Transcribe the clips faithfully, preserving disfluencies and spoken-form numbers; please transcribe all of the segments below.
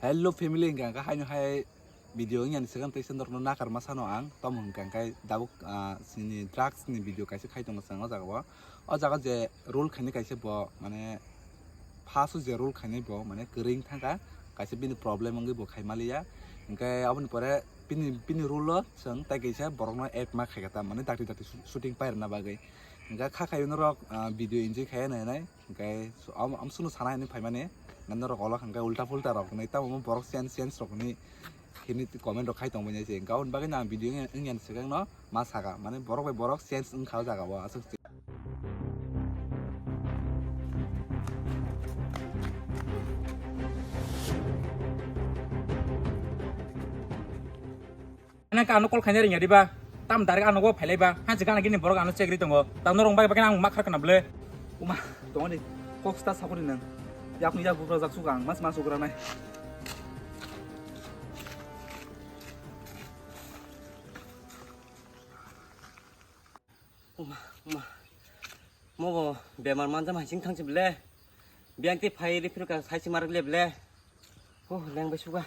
Hello family, hingka hingka haino hai video wngya ni swkang tei sendok no nakar ma sano ang, tamo hingka hingka dabuk, ah, sini drugs ni video kaisa khai tongo chwng o jaga o. O jaga je rule khainai kaisa bo mane first o je rule khainai bo mane kwrwng thangkha, kaisa bini problem wngwi bo khai maliya. Hingke aboni pore bini, bini rule o chwng tai kaisa borok no act ma khaikha ta mane dakti dakti shooting pairwna bagwi. Hingke kha khai norok, ah, video enjoy khai nai nai. Hingke so-, am-, amsukno sana hinwi phaimani, norok olo hingke ulta pulta rok hinwi, tamo borok sense, sense rok hinwi, hinwi comment rok khai tongmani se. Hingke aboni bagwi ang video wngya, wngya ni swkang no ma saka, mane borok bai borok sense wngkha o jaga o, aswk se. Nang ka ano call khaina ringya diba? Tam direct ano go phailai ba. Hansi gana gini borok ano chegri tongo. Tam norong bai bai ang ma khar kana ble. Uma, tongo ni kok sta sakuri nang. Yak ni yak bubra jak suka ang mas mas ugra nai. Uma, uma. Mobo bemar manja mai sing thangsi ble. Biang ti phai ri phir ka sai si mar ble ble. Oh, leng bai suka.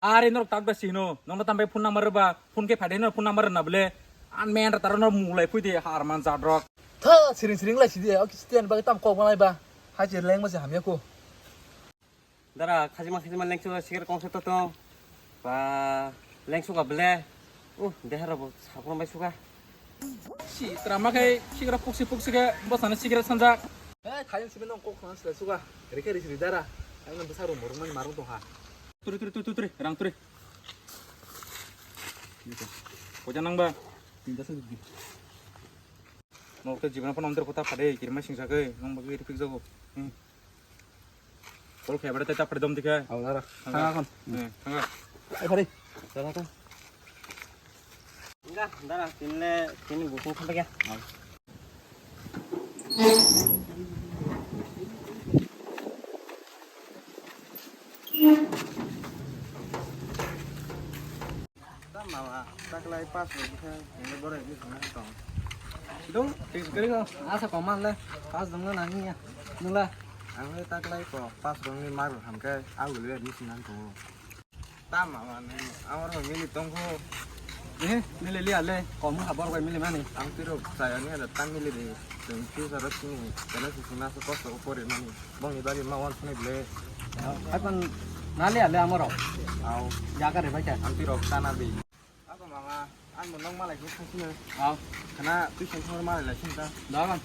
Are norok tak da sino, nongno tambai phone number ba, phone khe phade no phone number na bole. An men ra taro no mulai phui de har man jat rok. Tha siring siring lai sidi, o kisi tiyan bagwi tam kok malai ba. Hai je leng ma se hamya ko. Dara khajima khajima lengsu sigar kongsa to tong. Ba lengsu ka bole. Uh, dehar bo sakron bai suka. Si trama khai sigar puksi puksi ke bosana sigar sanjak. Eh, khayang simi nong kok khana sila suka. Rikha risi ridara. Ang nang bwsa rung rung mani marung tong ha. Turi, turi, turi, turi, turi, rang turi. Koja nang ba? Tinta sa di. Nok te jibana pa nong ter kota phade, kirma sing sakai, nong bagi ripik jago. Hmm. Kol khe bade ta pare dom dikhe. Au dara. Thanga. Thanga kon. Eh, thanga. Ai khari. Dara ta. Enggak, dara, tinle, tin gusung sampai ya. Tamo mama, taklai pass rok bwkha, nini borok ni thangna tong. Dong, tis kari ko, asa koman le, pass dong na nangya, nula. Ang le taklai ko, pass rok ni mar rok hamkhe, agul le admission nang tongo. Tamo mama, amar ko mili tongkho. Eh, mili liya le, kom ha borok bai mili mani. Ang tiro chaya ni ada tang mili di, tong tu sarok sini, kana sisi masa kosto ko pore mani. Bongni bagwi ma wan sini ble. Ai pan nali ale amaro. Au. Jaga re bai ka. Anti rok tana di. Ako mama, an mo nong malai khe thang sini. Au. Kana tui song song malai lai sini ta. Dagan.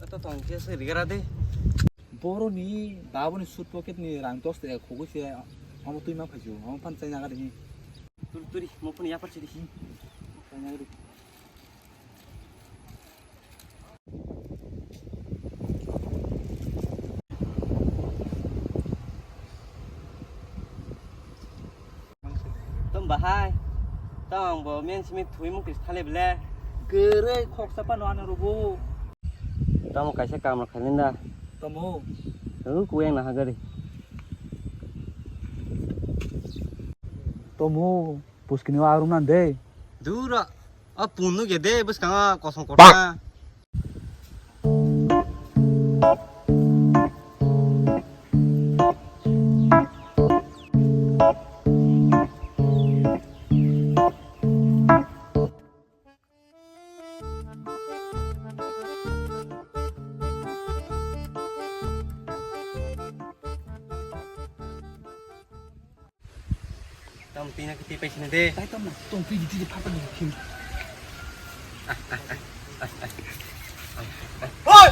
Ito tong khe se rigara de. Boroni baboni suit pocket ni rang dos taka khogoi se amo twi ma phaisio, amo phan chaina gari ni. Turi turi, mo phone yapar chiri. Chaina gari. Tom bahai, tong bo men simi thui mung kis thale ble. Gere khoksa pa no ano rubu. Tamo kaisa kam rok khainwi da. Tamo. Hu kuyang na hagari. Tamo, puskini wa arum nan de. Dura. A punu ge de bwskango kosong kotorma. Tam tina kiti pai sini de. Tai tam na, tong pi di di pha pa ni khim. Oi!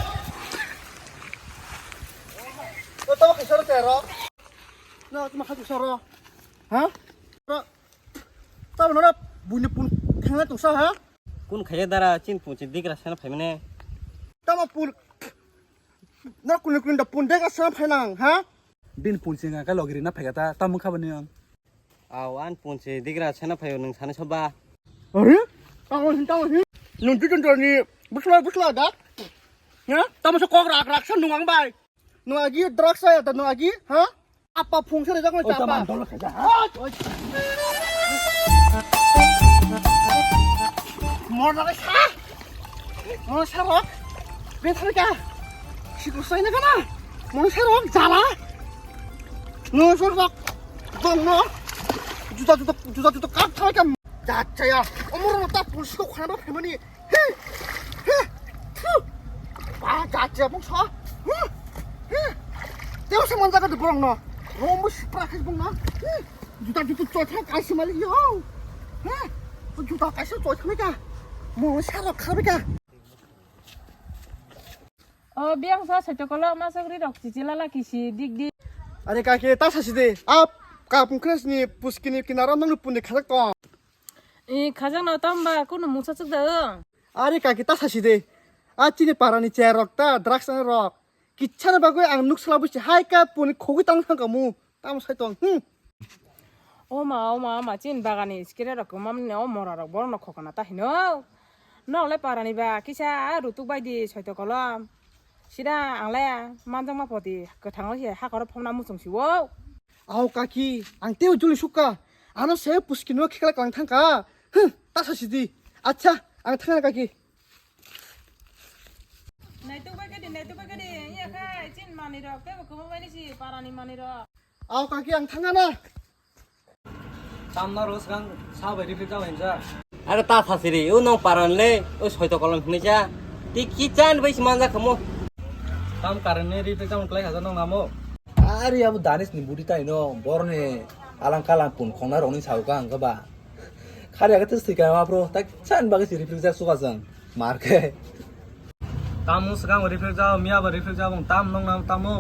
O tamo khaisa ro tero. Na tamo khaisa ro. Ha? Ro. Tamo na buini pun thangna tongsa ha? Kun khaya dara chin pun chin digra sana phaimane. Tamo pun. Na kun kun da pun digra sana phainang ha? Bini punsi hwnka khe logiri na phaikha ta, tamo kha bani ang. Aw, an punsi digra sena phaio nwng sani soba. Are? Tamo hin, tamo hin. Nwng jujun jani bwsla bwsla da? Ya, tamo se kok rak rak sa nwng ang bai. Nwng agi drugs sa ya da nwng agi, ha? Apa phung sere jakno chapa. Oi, tama dolo khaja, ha? Oi. Mona re sa. Mona sa rok. Be thar ka. Siku sai na kana. Mona sa rok jala. No sor rok. Dong no. Juta juta juta juta kap thar ka. Jachaya. Omor no ta pulsi ko khana ba phaimani. He! He! Phu! Ba, jachi abong sa. He! He! Teo se manjago de borong no. Rombo sipra khas bong no. He! Juta juta choi thang kaisi mali yo. He! Juta kaisi choi thang ka. Mo saro khabe ka. O, biyang sa sotokolo masok ri rok chichi lala kisi dik dik. Are kaki ta sasi de. Ap kapung kres ni puskini kinaro nang pundi khajak tong. I khajak no tamba kunu mungsa chuk da o. Are kaki ta sasi de. A chini para ni chair rok ta drugs na rok. Kichana bagwi ang nuk sala busi hai ka puni khogwi tang thang kamu. Tamo sai tong. Hmm. O ma, o ma, o ma, chin bagani skire rok kwmamni o mora rok borok no khokna ta hino. Nok le para ni ba kisa a rutuk bai di soito kolom. Sida ang le manjakma poti kwthango se hakoro phobna muchung si o. Au kaki, ang teo juli sukha. Ano se puskino khikla klang thangkha. Huh, ta sasi di. Acha, ang thangna kaki. Naituk bai kadi, naituk bai kadi. Iya khai, chin mani rok, tebo kumo bai ni si, para ni mani rok. Au kaki, ang thangna na. Tamna rosgang sa bai rifik jao hinsa. Are ta sasiri, o nong paran le, o soito kolom hinai sa. Ti ki chan bai si manja khamo. Tam karan ne rifik jao klai haja nong namo. Are abo danis ni budi tai no, bor ne alang kalang pun khongna rok ni sao ka ang ba. Khari aga tus thika ma bro, tak chan bagwi si rifik jak suka jang. Mar khe. Tamo swkang rifik jao, miya ba rifik jao, tam nong namo tamo.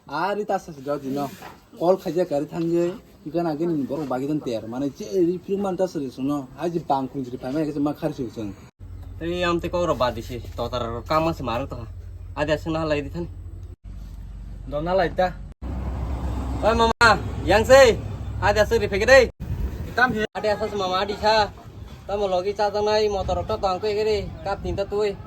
Ari ta sa sida dino. Kol khaijak kari thangjai. Gana gini borok bagi dan ter. Mane je ri film man ta sari suno. Aji bang khung jiri phaimai khe ma khari su sung. Tei am te kok rok badi si. Totar rok kama se marok to. Adi asung na halai di than. Dona lai ta. Oi mama, yang sei. Adi asung ri phege dei. Tam he. Adi asung mama adi sa. Tamo logi cha janai motor rok to tang koi gere. Kap tin ta tui.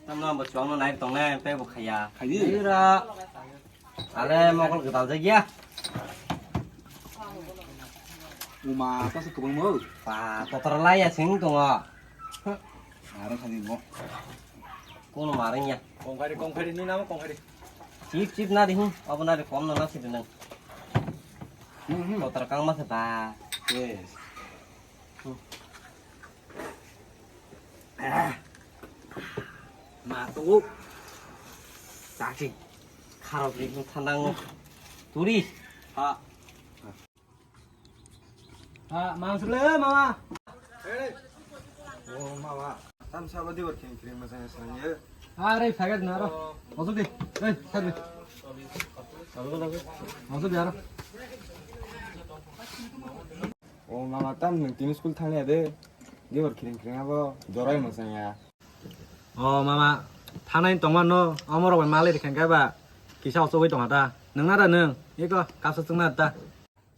Tamno bo chuang no nai tong nai, tei bo khaya. Khayi. Ira. Ale mokol kwtal jagya. Uma, ta se kubung mo. Pa, kotor lai ya sing tongo. Aro khani mo. Kono mareng ya. Kongkhari, kongkhari, ni namo kongkhari. Chip, chip na di hin, abo na di kom no na si di nang. Hmm, hmm. Kotor kang ma se ba. Yes. Ma tongo. Chakhe. Kharok ri thanda ngo. Turi. Ha. Ha, mangsle mama. O mama. Tam sabo di working kring masang sang ye. Are phagat na ro. Ojo di. Ei, sabi. Ojo di aro. O mama tam nung tini school thangya de. Di working kring abo jorai masang ya. O mama, thanai tongma no, omorok bai malai rikhen kai ba, kisa ochogwi tongha ta. Nung na da nung, eko, kapsa chwng na da.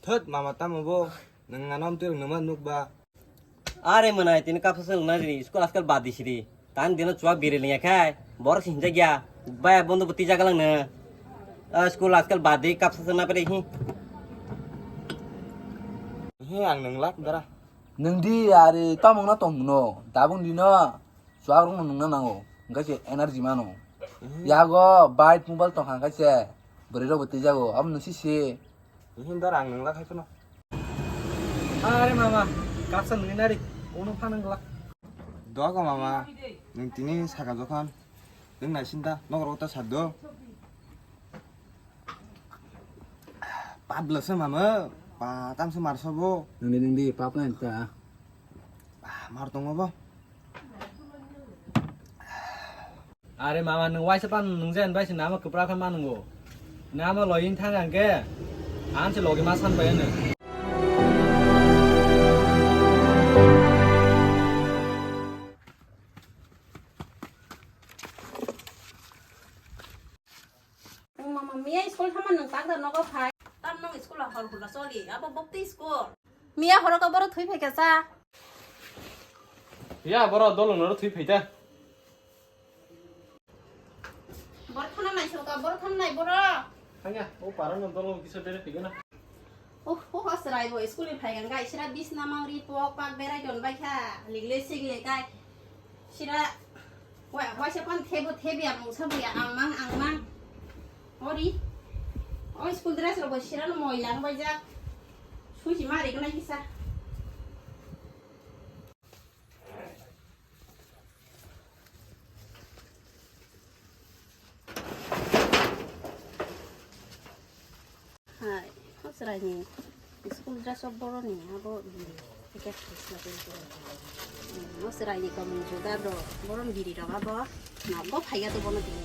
Thot mama tamo bo, nung ano amtwi rung numa nuk ba. Are mwnai tini kapsa chwng nai ri, school askal bad di siri. Tang dino chuak biri liya khai, borok si hinjak ya. Baya bondo bo tijak lang no. Ah, school askal bad di kapsa chwng na pere hi. He ang nung lak dara. Nung di are tamo na tong no, dabung di no. Chuak rok no nungna nango, hwnkhe se energy mano. Mhm. Yago bike mobile tongkha hwnkhe se bwrwi rok bo twijago, abo nung sisi. Mhm, dara ang nungla khai phano. Are mama, kapsa nungwi nari, uno phanang glak. Dogo mama, nung tini saka jokhan, nung naisinta, nok rok ta sado. Pap bwlasa mama, pa tamsa marsa bo. Nungdi nungdi pap nai ta. Ah, mar tongo bo. Are mama, nung waisa pan nung jen bai se nama kwpra khe ma nungo. Nama loying thang ang khe, ang se logi ma san bai ano. Miya school thama nwng tak da nogo phai. Tam nwng school a hor hula choli. Abo bokti school. Miya horo ka boro thui phai kha cha. Ya, boro dolo noro thui phai ta. Boro thana nai soka, boro thana nai boro. Hanya, o parano dolo kisa bere phai gana. Oh, oh, hosrai bo school ni phai gan gai sira bisna mangri pok pak berai don bai kha. Ligle sigle kai. Sira, wa, waisa pan thebo thebi ang mungsa buya ang mang, ang mang. Ori. Oi school dress rok bo sira no moi lang bai jak. Suji mari gana kisa. Hai, hosrai ni school dress o boroni abo biri packet khaisla khe. Hmm, hosrai ni komung juda do boron biri rok abo nogo phaiya to bono tini.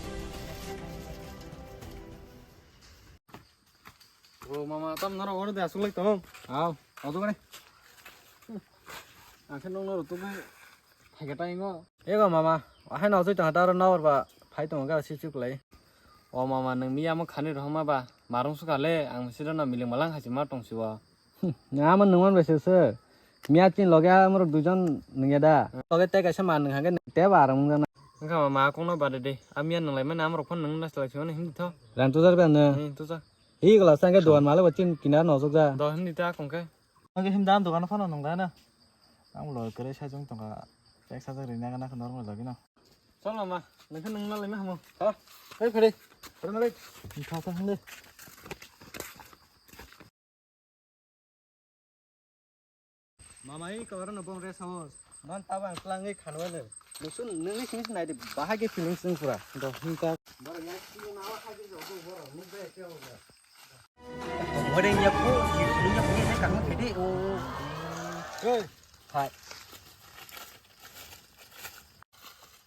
O mama, tam naro oro de asuk lai tong. Aw, ojo gane. Ang khe nong naro tubu phai khe tai ngo. Ego mama, ahai no joi tong ta aro nabor ba phai tong ga si chuk lai. O mama, nang miya mo khani rohma ba marung suka le ang sida no miling malang hai ma tong siwa. Nga mo nungman bai se se. Miya chin loge amrok duijon nungya da. Loge tei kaisa ma nung hangke te ba arang jana. Wngkha ma, ma kongno bade de. A miya nunglai mani amrok phone nung naslai sio ni hindi tho. Rang tujar ba no. Ni tuja. Hi gla sangke dogan male ba chin kinar no sokja. Do hindi ta kongke. Oke him dan dogan phone nung da na. Ang lo kere sa jong tongka. Tek sa jari na na normal lagi no. Chol ma, nung khe nung nalai ma hamo. Ha? Hei phede. Phede nalai. Tha tha hindi. Mamai kawara no bong rest house. Non tabang klang ngai khanwa no. Musun nungni sini sinai de bahai ke feelings nung pura. Do hinta. Boro yang sini nawa hai de jogo boro nuk be ke hoga. Bore ya ko, ya ko ni kang ke de o. Hey. Hai.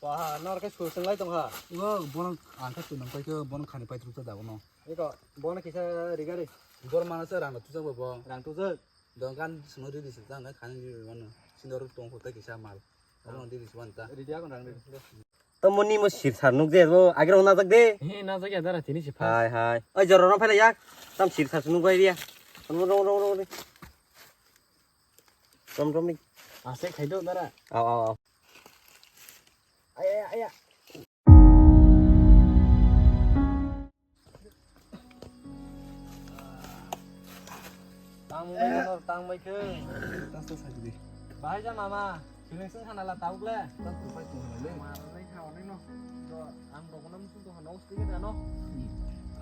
Wah, nor ke sur senglai tong ha. Wo, bono angka tu nang pai ke bono khani pai tru ta da bono. Iko, bono kisa rigari. Bor mana se rang tu jabo bo. Rang tu je. Dongkan sumuri di sita na khani di mano. Sindor tong kota kisa mal. Amo di di sibanta. Ridi akon rang di. To moni mo sir sar nuk je bo agre hona jak de. He na jak ya dara tini sipa. Hai hai. Oi joro no phela yak. Tam sir sar nuk bai dia. Rom rom rom rom. Rom rom ni. Ase khai do dara. Aw aw aw. Aya aya. Tang bai khe, tang bai khe. Tasta sakdi. Bahai ja mama, feeling sing khana la tauk le. Tang tu pai tu le. Ma nai kha nai no. Do ang do kono musu do no sti ke no.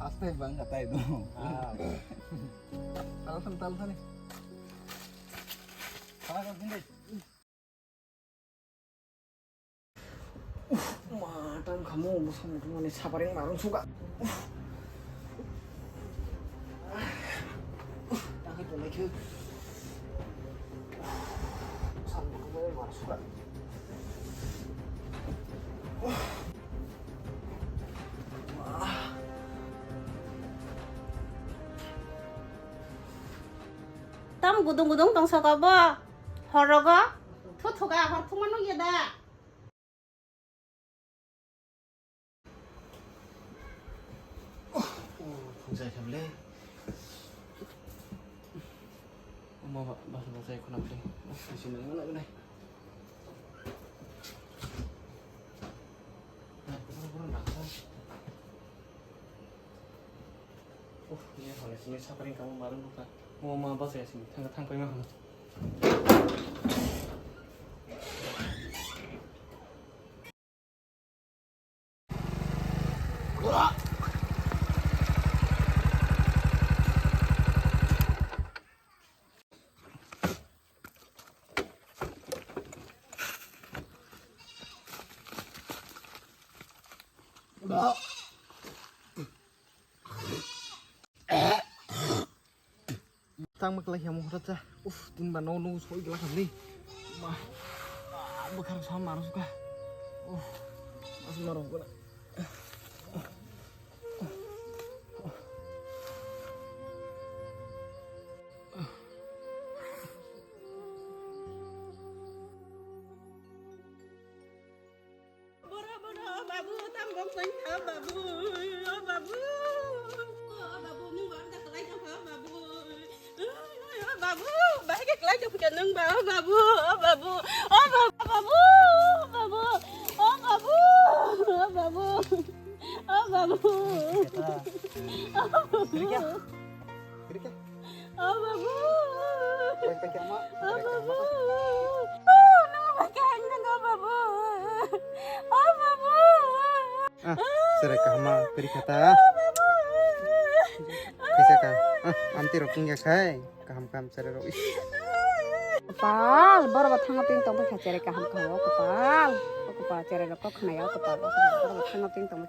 Aste bang ka tai do. Ah. Tal san tal san. Kala ko hindi. Uf, ma, tam khamu, bwsa muthungmani saparing marung suka. Uf. Uf, takhai tongnaikhe. Uf, bwsa muthungmani marung suka. Uf. Ma. Tam gudung gudung tong soka bo. Horogo. Thu thuga, hor thuma nung ya da. Phunjai khamle. Omo ba, ba, ba, jai khuna bole. Sisi nang mana bole. Nah, boro, boro, nang. Oh, ini hole sini sapring kamu baru buka. Mau mau apa saya sini? Tang, tang, pay mah. Tang ma klai hiam hora cha. Uf, tin ba no no soi gla khamni. Ma. Ah, bwkhar sam maro suka. Uf. Mas maro gula. Boro, boro, babu, tam bok tong kha, babu, o babu. Babu, bahai khe klai tong kha nung ba, o babu, o babu, o babu, babu, o babu, o babu, o babu, o babu, o babu. Kiri kya? Kiri kya? O babu. Kiri kya ma? O babu. O, nang ba kya nang o babu. O babu. Ah, sere kaham ma kiri kha ta. Kaisa ka. Ah, amti rok tungya khai. Kaham kaham sere rok. Kopal, borok bo thango twi tongwi kha chere kaham kaham o kopal. O kopal chere rok kok khna ya o kopal. O kopal borok bo thango twi tongwi.